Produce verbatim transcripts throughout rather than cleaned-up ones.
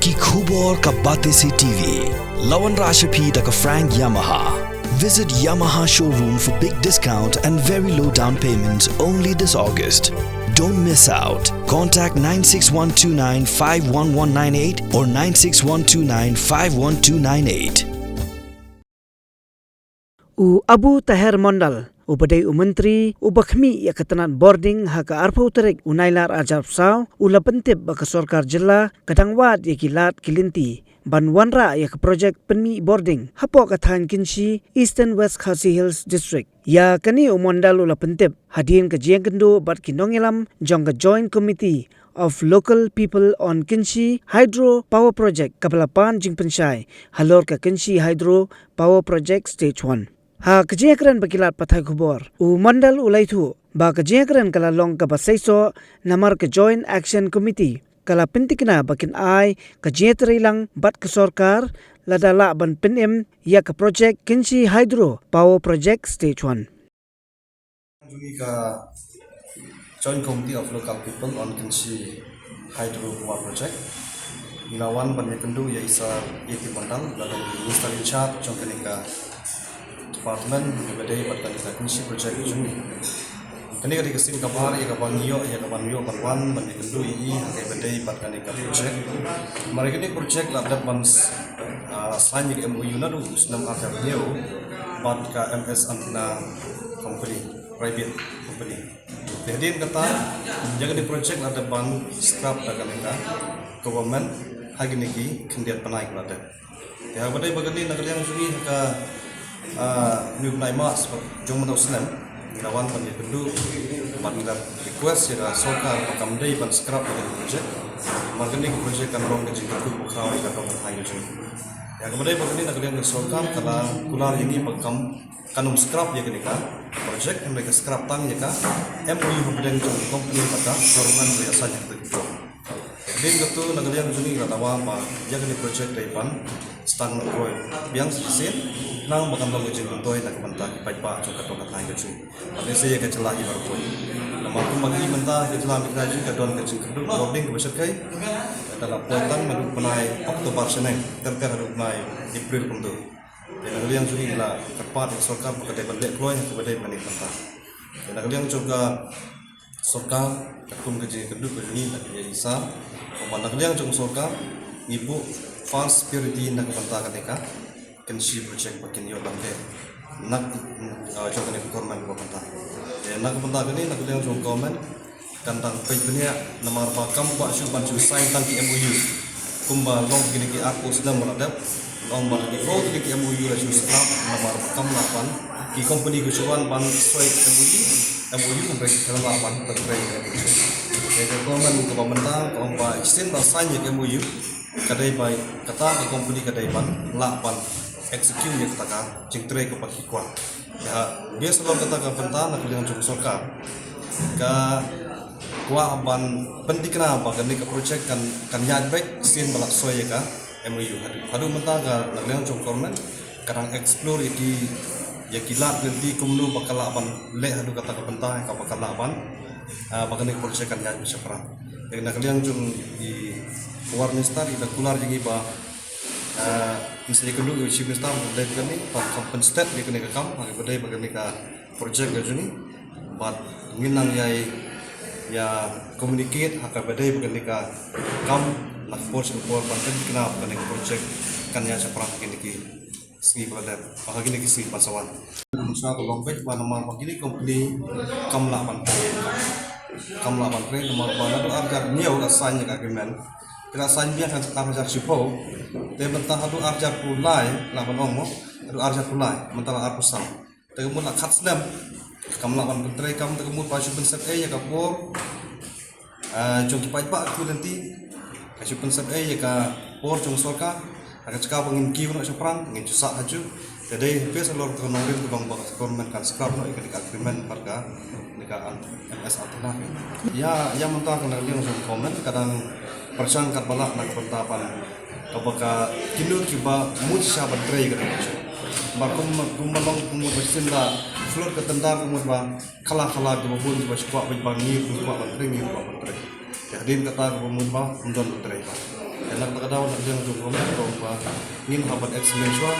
Ki khubor ka Batesi T V. La wanrah sha phi da ka Frank Yamaha. Visit Yamaha showroom for big discount and very low down payment only this August. Don't miss out. Contact nine six one two nine five one one nine eight or nine six one two nine five one two nine eight. U Abu Taher Mondal, uba dei u Myntri uba khmih ïa ka tnat bording ha ka arphew tarik u Nailar arhajar arphew saw, u la pyntip ba ka sorkar jylla ka dang wad ïa ki lad ki lynti ban wanrah ïa ka projek pynmih bording hapoh ka thaiñ Kynshi, Eastern West Khasi Hills District. Ïa kane u Mondal u la pyntip hadien ka jingïakynduh bad ki nongïalam jong ka Joint Committee of Local People on Kynshi Hydro Power Project kaba la pan jingpynshai halor ka Kynshi Hydro Power Project Stage one. Ha ka jingïakren bad ki lad pathai khubor, u Mondal u la ïathuh ba ka jingïakren ka la long kaba seisoh namar ka Joint Action Committee ka la pynthikna ba kin ai ka jingïatreilang bad ka sorkar lada lah ban pynim ïa ka projek Kynshi Hydro Power Project Stage one. Jong ngi ka Joint Committee of Local People on Kynshi Hydro Power Project, ngi la wan ban ïakynduh ïa i Sir A P Mondal, uba dei u Minister in charge jong kane ka department, kaba dei bad kane ka Kynshi project jong ngi. Kane ka dei ka sien kaba ar ïa kaba ngi ïoh, ïa kaba ngi ïoh ban wan ban ïakynduh ïa i ha kaba dei bad kane ka project. Namar kane ka project la dep ban s-, ah, sign ïa ka M O U naduh u snem arhajar hynñiew bad ka M S Antenna Company, private company. Te hadien kata, ïa kane ka project la dep ban scrap da kane ka government ha kine ki khyndiat bnai kiba la dep. Te ha kaba dei ba kane, na ka liang jong ngi ha ka, ah, hynñiew bnai March jong mynta u snem, ngi la wan ban ïakynduh bad ngi la request ïa ka sorkar ba kam dei ban scrap ïa kane ka project. Namar kane ka project kan long ka jingkyrkhu bakhraw ïa ka dong ka thaiñ ka jong ngi. Te ha kaba dei ba kane, na ka liang ka sorkar ka la kular ïa ngi ba kam, kan ym scrap ïa kane ka project, hynrei ka scrap tang ïa ka M O U hapdeng jong ka company bad ka government ba ïa sign ïa kata ka Hadien kata, na ka liang jong ngi la dawa ba ïa kane ka project dei ban sdang noh kloi biang shisien, khnang ba kan long ka jingmyntoi na ka bynta ki paidbah jong ka dong ka thaiñ ka jong ngi, bad lehse ïa ka jylla hi baroh kawei. Namar kumba ngi mynta ka jylla mynta jong ngi ka don ka jingkyrduh bording kaba shyrkhei. Ka la poi tang naduh u bnai October shaneng, ter ter haduh u bnai April kumto. Te na ka liang jong ngi la kyrpad ïa ka sorkar ba ka dei ban leh kloi ha kaba dei ban ïa ka bynta. Te na ka liang jong ka sorkar, katkum ka jingïakynduh ka jong ngi bad ïa i Sir, kumba na ka liang jong ka sorkar ngi buh first priority na ka bynta kane ka Kynshi project ba kin ïoh lamte na, ah, jong kane ka government ba mynta. Te na ka bynta kane, na ka liang jong ka government kan dang peit bniah namar ba kam kwah shuh ban shu sign tang ki M O U. Kumba long kine ki arphew snem ba la dep, long ba la ki phew tylli ki M O U la shu scrap namar ba kam lah ban, ki company ki shu wan ban soi M O U, M O U hynrei ki khlem lah ban pyntrei ïa ka M O U. Te ka government kaba mynta ka ong ba shisien ba sign ïa ka M O U, ka dei ba kata ka company ka dei ban lah ban execute ïa kata ka jingtrei kaba ki kwah. Ïa, bad halor kata ka bynta, na ka liang jong ka sorkar ka kwah ban pynthikna ba kane ka project kan, kan ïaid beit shisien ba la soi ïa ka M O U. Haduh, haduh mynta ka, na ka liang jong ka government ka dang explore ïa ki, ïa ki lad lynti kumno ba ka lah ban leh haduh kata ka bynta, ïa kaba ka lah ban, ah, ba kane ka project kan ïaid beit shaphrang. Te na ka liang jong i Power Minister i da kular ïa ngi ba, ah, ngin sa ïakynduh ïa u Chief Minister ba dei kane, ba kan pynstet ïa kane ka kam ha kaba dei ba kane ka project ka jong ngi. Bad ngin nang ïai, ïa communicate ha kaba dei ba kane ka kam na ka por sha ka por ban pynthikna ba kane ka project kan ïaid shaphrang ha kine ki sngi ba la dep, ha kine ki sngi ba sa wan. Ngi sa ka long beit ba namar ba kine ki company kam lah ban trei, kam lah ban trei namar ba naduh arhajar hynñiew la sign ïa ka agreement. Ki la sign biang ha arhajar shiphew. Te mynta haduh arhajar arphew lai, lah ban ong mo, haduh arhajar arphew lai, mynta la arphew saw. Te ka mut la khat snem kam lah ban pyntrei kam, te ka mut ba shu pynsep ei ïa ka por, ah, jong ki paidbah ki lynti, ka shu pynsep ei ïa ka por jong ka sorkar. Ha ka jaka ba ngin kiew noh shaphrang, ngin ju sah ha ju. Te dei phi sa lor ka nongrim ka long ba ka government kan scrap noh ïa kane ka agreement bad kane ka M S Antenna. Ïa, ïa mynta ka na ka liang jong ka government ka dang pyrshang katba lah na ka bynta ban, kaba ka kynnoh kiba mut shisha ban trei ïa kane ka project. Ba kum, kumba long ka mut ba shisien la float ka tender ka mut ba khala khala kiba bun kiba shu kwah ban ngin kwah ban trei, ngin kwah ban trei. Te hadien kata kaba mut ba ym don ban trei ba. Te na kata ka daw na ka liang jong ka government ka ong ba ngin hap ban examine shuwa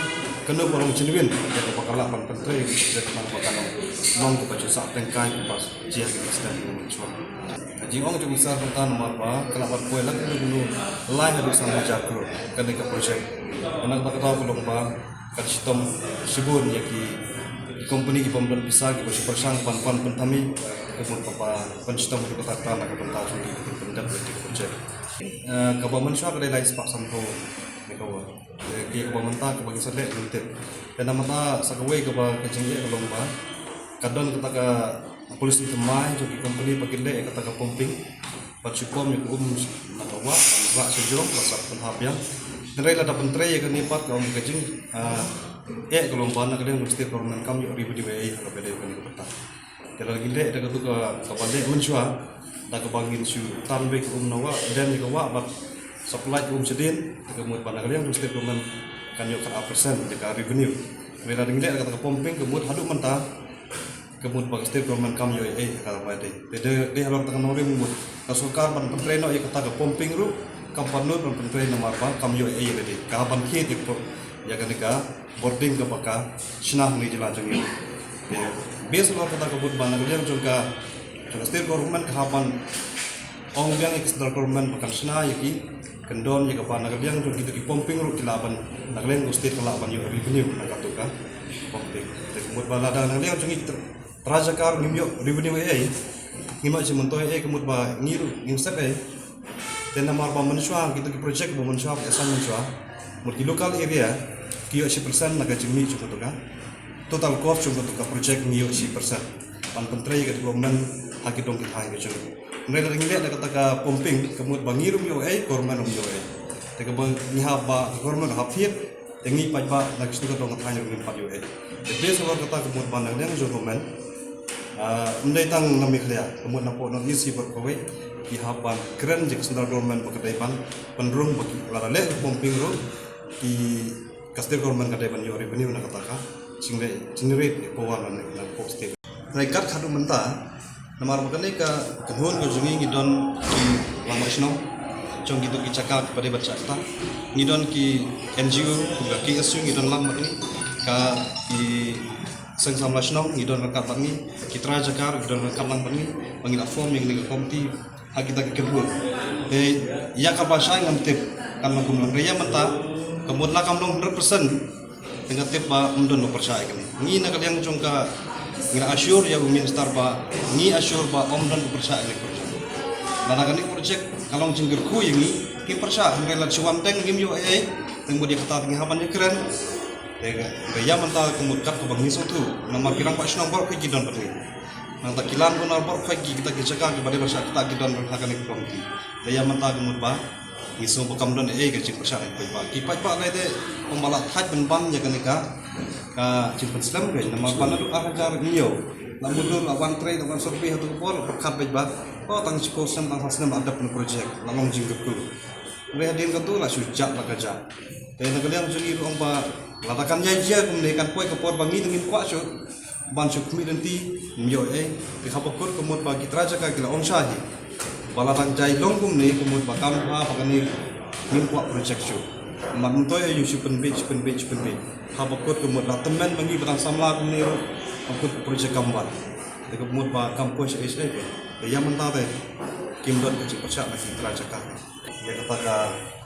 kano ba long genuine ïa kaba ka lah ban pyntrei ïa ka project, namar ba ka long kaba ju sah tyngkai kaba jia ka extend mynta shuwa. Ka jingong jong i Sir mynta namar ba ka lah ban poi lang kano kano lai haduh san hajar klur kane ka project. Te na kata ka daw ka long ba ka shitom shibun ïa ki company ki bym don pisa kiba shu pyrshang ban pan pynthame ka mut ba pynshitom haduh katta katta na ka bynta jong ki ban pyndep ïa ka project. Eh, kaba mynshuwa ka dei lai spah sanphew megawatt. Eh, ki kaba mynta kaba ngi sa leh ngi tip. Te namar sa kawei kaba ka jingeh ka long ba ka don kata ka policy thymmai jong ki company ba ki leh kata ka pumping. Bad shu pom ïa ka um na ka wah, ban rah sha jrong, ba sa pynhap biang. Hynrei lada pyntrei ïa kane pat ka ong ka jing, ah, eh, ka long ba na ka liang jong state government kam ïoh revenue ei ei ha kaba dei kane ka bynta. Te lada ngin leh da katu ka, kaba leh mynshuwa, da kaba ngin shu tan beit ka um na wah, den ïa ka wah, bad supply ka um shadien, te ka mut ba na ka liang jong state government kan ïoh khatar percent ïa ka revenue. Hynrei lada ngin leh da kata ka pumping ka mut haduh mynta, ka mut ba ka state government kam ïoh ei ei ha kaba dei. Te dei, dei halor kata ka nongrim mut ka sorkar ban pyntrei noh ïa kata ka pumping ruh kam pat nud ban pyntrei namar ba kam ïoh ei ei ïa ka dei. Ka ban khie ïa ka, ïa kane ka bording kaba ka shna ha ngi jylla jong ngi. Te base halor kata ka mut ba na ka liang jong ka, jong ka state government ka hap ban ong biang ïa ka central government ba kan shna ïa ki kyndon ïa kaba na ka liang jong kita ki pumping ruh ki lah ban, na ka liang jong state ka lah ban ïoh revenue na katu ka pumping. Te ka mut ba lada na ka liang jong ngi tr-, trai jaka ruh ngim ïoh revenue ei ei, ngim ïoh jingmyntoi ei ei, ka mut ba ngi ruh ngim sep ei. Te namar ba mynshuwa kita ki project ba mynshuwa ba ïasam mynshuwa, mut ki local area ki ïoh shi percent na ka jingmih jong katu ka total cost jong katu ka project, ngi ïoh shi percent ban pyntrei ïa ka development ha ki dong ki thaiñ ka jong ngi. Hynrei lada ngi leh da kata ka pumping ka mut ba ngi ruh ym ïoh ei, government ruh ym ïoh ei. Te kaba ngi hap ba ka government ruh hap thied, te ngi paidbah na ki shnong ka dong ka thaiñ ruh ngim pat ïoh ei. Te base halor kata ka mut ba na ka liang jong government, ah, ym dei tang na Meghalaya, ka mut napoh North East hi baroh kawei ki hap ban kren ïa ka central government ba ka dei ban pynrung ba ki lada leh ka pumping ruh ki ka state government ka dei ban ïoh revenue na kata ka jingleh, generate ïa power na, na pok state. Hynrei kat haduh mynta namar ba kane ka kynhun ka jong ngi ngi don ki lama shnong jong kito ki jaka ba dei ban shah ktah. Ngi don ki N G O, ka K S U ngi don lang bad ngi, ka ki seng samla shnong ngi don ryngkat bad ngi, ki trai jaka ngi don ryngkat lang bad ngi, ba ngi la form ïa kane ka committee ha kita ki kynhun. Te ïa kaba shai ngam tip kan long kumno, hynrei ïa mynta ka mut la kam long hundred percent. Te nga tip ba ym don ba pyrshah ïa kane. Ngi na ka liang jong ka ngi la assure ïa u minister ba ngi assure ba ym don ba pyrshah ïa kane ka project. Lada kane ka project ka long jingkyrkhu ïa ngi, ngi pyrshah, hynrei lada shu wan teng ngim ïoh ei ei, te mut ïa kata te ngi hap ban ïakren. Te ka, ïa mynta ka mut kat kaba ngi sngewthuh namar ki rangbah shnong baroh ki don bad ngi. Nangta ki landowner baroh ki, kita ki jaka kiba dei ban shah ktah ki don ha kane ka committee. Te ïa mynta ka mut ba ngi sngew ba kam don ei ei ka jingpyrshah na ki paidbah. Ki paidbah lei te ym ba la thait ban ban ïa kane ka, ka jingpynslem ka namar ba naduh ar hajar hynñiew la mudui, la wan trei, la wan survey ha tu ka por, la pyrkhat beit ba, oh, tang shiphew snem, tang san snem la dep na project, la long jingkyrkhu. Hynrei hadien katu la shu jah la ka jah. Te na ka liang jong ngi ruh ong ba lada kan ïai jia kumne kan poi ka por ba ngi te ngim kwah shuh ban shu khmih lynti, ym ïoh ei. Te haba kut ka mut ba ki trai jaka ki la ong shai hi ba lada kan jia long kumne ka mut ba kam ha ba kane ngim kwah project shuh. Mat myntoi aïu shu pynbeit, shu pynbeit, shu pynbeit. Haba kut ka mut la tymmen ba ngi ba dang samla kumne ruh, haba kut ka project kam wan. Te ka mut ba kam poi sha ei sha ei. Te ïa mynta te kim don ka jingpyrshah na ki trai jaka. Ïa kata ka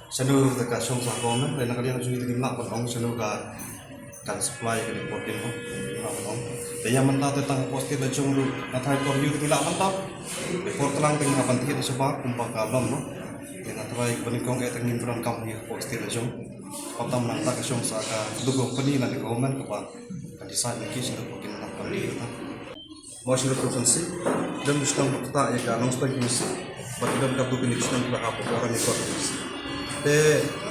shano te ka shong sha ka government, te na ka liang jong ngi te ngim lah ban ong shano ka kan supply ka dei por ding ko. Ngim lah ban ong. Te ïa mynta te tang hapoh state la jong ruh nga tharai por ïa te ngi lah ban tap. Te por tlang te ngi lah ban thied shabar kumba ka lom no. Te nga tharai ba nyngkong eh te ngim pyndonkam ïa hapoh state la jong. Khamtam nangta ka shong sha ka company lane ka government kaba ka decide na ki shano ba kin nang ban ïa kata. Mawshynrut constituency, don ki shnong ba ktah ïa ka Nongstoiñ constituency, bad ki don katto katne ki shnong kiba hap hapoh Rangi Kor constituency. Te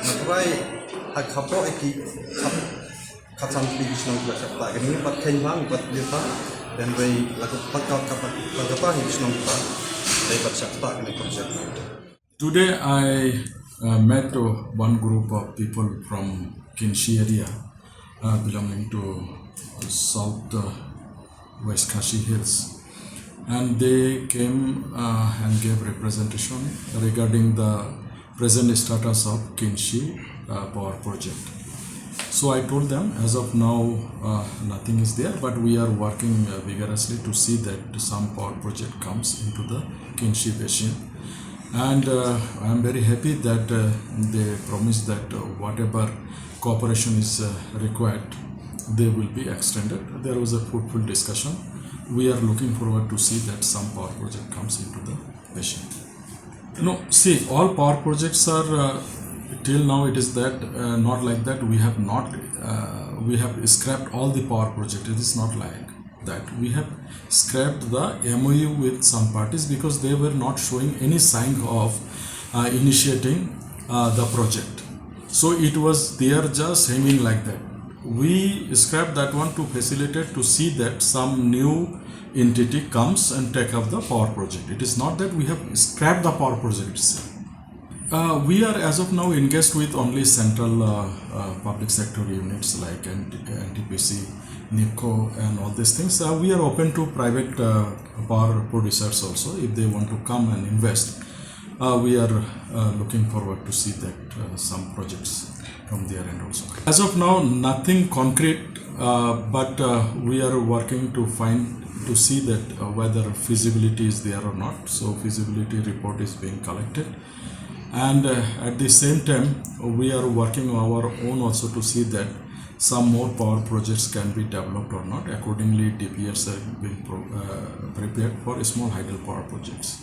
nga tharai ha, hapoh ïa ki khat, khatsan tylli ki shnong kiba shah ktah kine, bad kheiñ bha ngi pat ïa ta, hynrei la ka, la ka, la ka, la kata hi ki shnong kiba dei ban shah ktah kine project. Today I uh, met uh, one group of people from Kynshi area uh, belonging to South uh, West Khasi Hills. And they came uh, and gave representation regarding the present status of Kynshi uh, power project. So I told them, as of now, uh, nothing is there, but we are working uh, vigorously to see that some power project comes into the Kynshi basin. And uh, I am very happy that uh, they promised that uh, whatever cooperation is uh, required, they will be extended. There was a fruitful discussion. We are looking forward to see that some power project comes into the basin. No, see, all power projects are uh, till now it is that uh, not like that. We have not uh, we have scrapped all the power project. It is not like that. We have scrapped the M O U with some parties because they were not showing any sign of uh, initiating uh, the project. So it was they are just hanging like that. We scrapped that one to facilitate to see that some new entity comes and take up the power project. It is not that we have scrapped the power project itself. Uh, we are as of now engaged with only central uh, uh, public sector units like N T P C, NEEPCO, and all these things. Uh, we are open to private uh, power producers also if they want to come and invest. Uh, we are uh, looking forward to see that uh, some projects from their end also. As of now, nothing concrete, uh, but uh, we are working to find to see that uh, whether feasibility is there or not. So feasibility report is being collected, and uh, at the same time, we are working on our own also to see that some more power projects can be developed or not. Accordingly, D P Rs are being pro- uh, prepared for small hydel power projects.